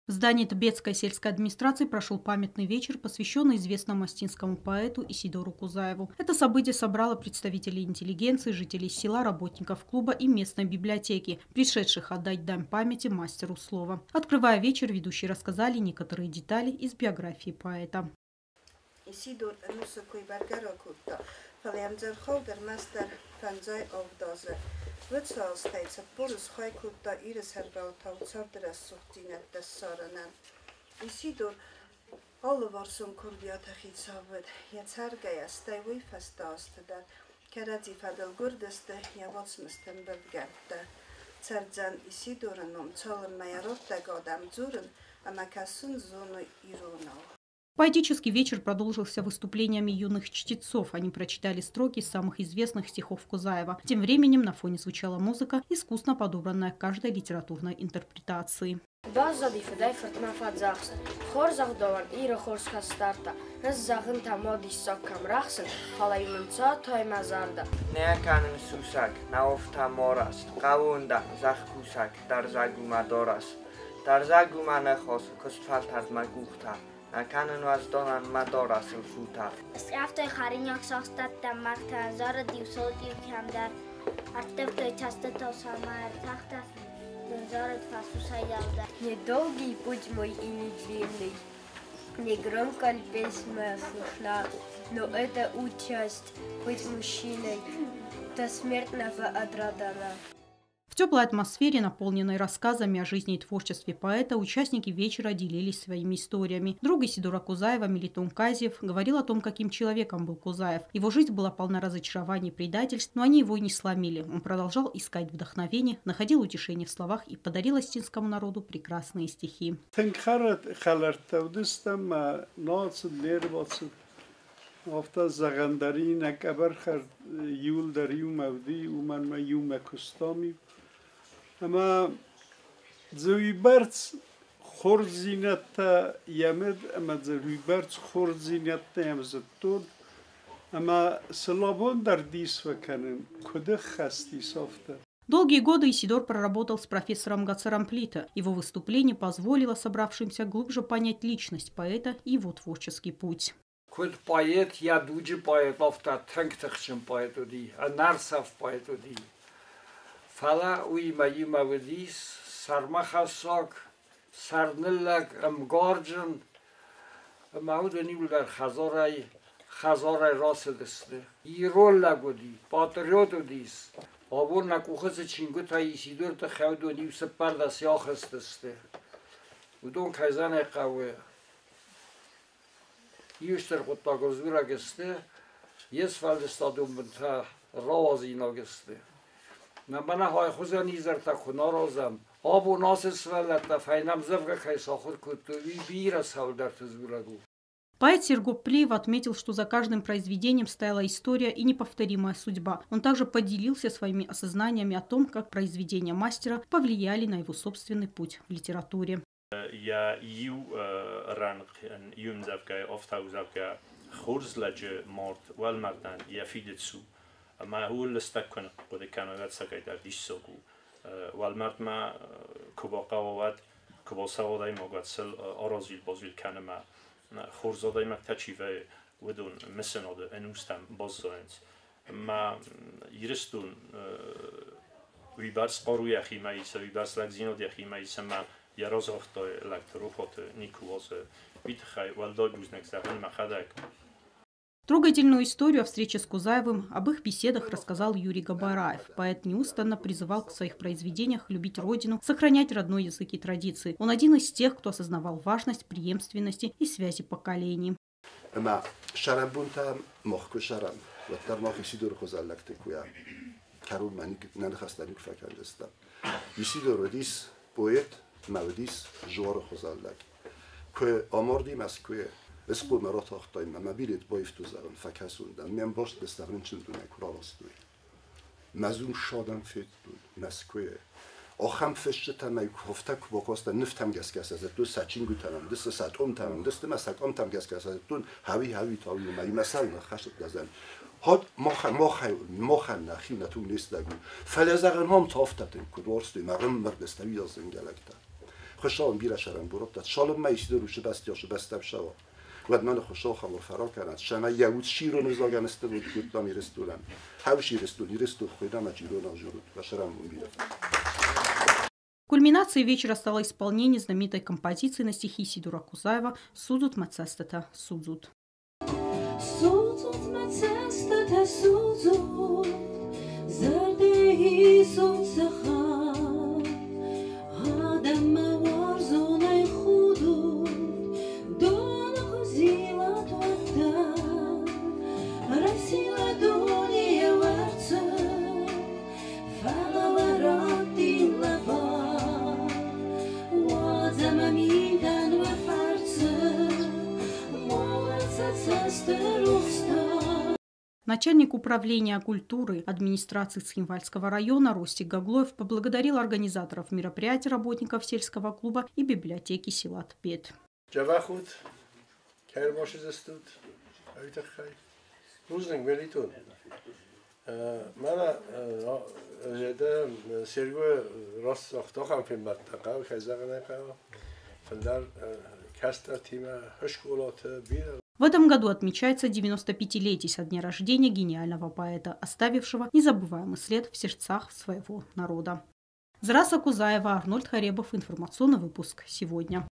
В здании Тбетской сельской администрации прошел памятный вечер, посвященный известному остинскому поэту Исидору Кузаеву. Это событие собрало представителей интеллигенции, жителей села, работников клуба и местной библиотеки, пришедших отдать дань памяти мастеру слова. Открывая вечер, ведущие рассказали некоторые детали из биографии поэта. Исидор ӕнусы кой бӕргӕ ракодта, фӕлӕ йӕм дзӕргъау дӕр мастдӕр фӕндзай авд азы. Уыцы азтӕй 40-ы схай кодта Иры сӕрвӕлтау царды рӕсугъддзинӕдтӕ ссарынӕн. Исидор алыварсон курдиаты хицау уыд, йӕ цӕргӕйӕ, стӕй уый фӕстӕ азты дӕр кӕрӕдзи фӕдыл гуырдысты йӕ уацмысты ӕмбырдгӕндтӕ. Цӕрдзӕн Исидоры ном, цалынмӕ йӕ раттӕг адӕм дзурын ӕмӕ кӕсын зоной иронау. Поэтический вечер продолжился выступлениями юных чтецов. Они прочитали строки из самых известных стихов Кузаева. Тем временем на фоне звучала музыка, искусно подобранная к каждой литературной интерпретации. Баззади фыдӕй фыртмӕ фӕдзӕхст, хорз ӕгъдауӕн Иры хорз кӕстӕртӕ, ӕз зӕгъын та ма диссаг кӕм рӕхсын, фӕлӕ-иу мын цатай мӕ зӕрдӕ. Нӕ кӕнын сусӕг, науӕфтӕ мораст, хъӕуон дӕ, зӕхкусӕг, дӕрзӕг у мӕ дарӕс. Дӕрзӕг у мӕ ныхас, куыстфӕлтӕрд мӕ къухтӕ, нӕ кӕнын уӕздонӕн мӕ дарӕсыл футӕ. Скъӕфтой хӕринаг састӕттӕ, мӕргътӕ, зарыд-иу сыл-иу кӕмдӕр, ӕрттывтой цӕстытыл сӕумӕ ӕртӕхтӕ, зарыд фӕсусӕй дӕлдӕр. Недолгий путь мой и не длинный, не громко ль песнь моя слышна, но эта участь быть мужчиной до смертного одра дана. В теплой атмосфере, наполненной рассказами о жизни и творчестве поэта, участники вечера делились своими историями. Друг Исидора Кузаева Мелитон Казиев говорил о том, каким человеком был Кузаев. Его жизнь была полна разочарований и предательств, но они его не сломили. Он продолжал искать вдохновение, находил утешение в словах и подарил остинскому народу прекрасные стихи. Тынг хӕлӕрттӕ уыдыстӕм, мӕ нӕ не рбацыд. Афтӕ зӕгъӕн дӕр и нӕ къӕбӕрхӕрд иуылдӕр иумӕ уыди, уымӕн ӕмӕ иумӕ куыстам. Ӕмӕ дзы уыйбӕрц хорздзинӕдтӕ йӕм уыд ӕмӕ дзы уыйбӕрц хорздзинӕдтӕ йӕм зыдтон, ӕмӕ сыл абон дӕр дис фӕкӕнын, куыд ӕххӕст ис афтӕ. Долгие годы Исидор проработал с профессором Гацером Плита. Его выступление позволило собравшимся глубже понять личность поэта и его творческий путь. Куыд поэт, йӕ дуджы поэт, афтӕ тынг тыхджын поэт уыди, ӕнӕрцӕф поэт уыди. Фӕлӕ уыимӕ иумӕ уыдис сӕрмӕхӕссаг, сӕрныллӕг, ӕмгарджын, ӕмӕ уыдон иуылдӕр хӕдзарӕй рацыдысты. Ирон лӕг уыди, патриот уыдис. Абон нӕ къухы цы чингуытӕ Исидоры тыххӕй, уыдон иу цыппӕрдӕс ахызтысты. Уыдон кӕй зӕгъын ӕй хъӕуы, иу стыр хъуыддагыл дзурӕг сты, йе сфӕлдыстадон бынтӕ рауадзинаг сты. Нӕ мӕнӕ айхуызӕн изӕртӕ куы нӕ аразӕм, абон ацы сывӕллӕттӕ фӕйнӕ ӕмдзӕвгӕ кӕй сахуыр кодтой, уый бирӕ цӕуылдӕрты дзурӕг у. Поэт Серго Плиев отметил, что за каждым произведением стояла история и неповторимая судьба. Он также поделился своими осознаниями о том, как произведения мастера повлияли на его собственный путь в литературе. Йӕ иу рӕнхъ иу ӕмдзӕвгӕйы афтӕ у, зӕгъгӕ, хорз лӕджы мард уӕлмӕрдӕн йӕ фидыц у. Ӕмӕ ууыл лыстӕг куы ныхъхъуыды кӕной, уӕд ӕцӕгӕйдӕр диссаг у. Уӕлмӕрдмӕ куы бахъӕуа, уӕд куы бацӕуа адӕймаг, уӕд сыл аразил-базил кӕны ӕмӕ хорз адӕймӕгтӕ чи вӕййы, уыдон мысынады ӕнустӕм баззайынц. Ӕмӕ Ирыстон уыйбӕрц хъару йӕхимӕ исы, уыйбӕрц лӕгдзинад йӕхимӕ исы ӕмӕ йӕ разагътай лӕгты рохуаты никуы уадзы. Уый тыххӕй уӕлдай бузныг зӕгъын мӕхӕдӕг. Трогательную историю о встрече с Кузаевым, об их беседах рассказал Юрий Габараев. Поэт неустанно призывал в своих произведениях любить родину, сохранять родной язык и традиции. Он один из тех, кто осознавал важность преемственности и связи поколений. Ӕмӕ сӕрӕнбонтӕм мах куы сӕрӕм, уӕддӕр мах Исидоры хуызӕн лӕгты куы кӕронмӕ нӕ ныхӕстӕ никуы фӕкӕндзыстӕм. Исидор уыдис поэт ӕмӕ уыдис Жоры хуызӕн лӕг. Куы амарди Мӕскуыйы, ысхъомӕ ратагътай мӕ мӕ билет баивтой зӕгъын, фӕкӕсон дӕм, ме мбаст дыстӕ рынчындонӕй куы раластой. Мӕ зун садӕм федтон Мӕскуыйы. Ахӕм фысджытӕ мӕ афтӕ куы бакастӕн, нывтӕм гӕсгӕ сӕ зыдтон, сӕ чингуытӕм ӕмдысты, сӕ томтӕм ӕмдысты мӕ сӕ къамтӕм гӕсгӕ сӕ зыдтон, хауи-хауи тауи мӕ имӕ сӕр ныххӕсыдта зӕн. Ход махӕн нӕхи нӕ туг не стӕг у. Фӕлӕ зӕгъын ам та афтӕ тынг куыд уарзтой, мӕ рыммырдысты уый зынгӕ лӕгтӕ. Хуыцауӕн бирӕ сӕрӕнбон радтӕд, цалынмӕ Исидор усы бӕсти бӕстӕ ссӕуа, уӕдмӕ нӕ Хуыцау хабар фӕракӕнӕд, цӕмӕй йӕ уд сирон ӕвзагӕн стыр кодтам Ирыстонӕн. Хӕус Ирыстон, Ирыстон хуыйнӕм иронау дзурут, уӕ сӕрӕнбон бирӕ. Кульминацией вечера стало исполнение знаменитой композиции на стихи Сидура Кузаева «Судзут мӕ цӕстытӕ, судзут». Судзут мӕ цӕстытӕ, судзут, зӕрдӕ исут цӕхӕр, адӕммӕ уарзонӕй худут, доны куы зилат, уӕддӕр. Райсин дуне уӕ рцы, фӕлӕ уӕ раттин лӕвар, уадз ӕмӕ митӕн уӕ фӕрцы ма уӕд сӕ цӕсты рухс тар. Начальник управления культуры администрации Цхинвальского района Ростик Гаглоев поблагодарил организаторов мероприятия, работников сельского клуба и библиотеки села Тбет. Джавахут, кӕй ӕрбацыдыстут, уый тыххӕй. Бузныг, Мелитон. Мӕнӕ Серго раст загъта, ахӕм фембӕлдтӕ хъӕуы, кӕй зӕгъын ӕй хъӕуы. Фылдӕр кӕстӕртимӕ скъолаты бирӕ. В этом году отмечается 95-летие со дня рождения гениального поэта, оставившего незабываемый след в сердцах своего народа. Зраса Кузаева, Арнольд Харебов. Информационный выпуск «Сегодня».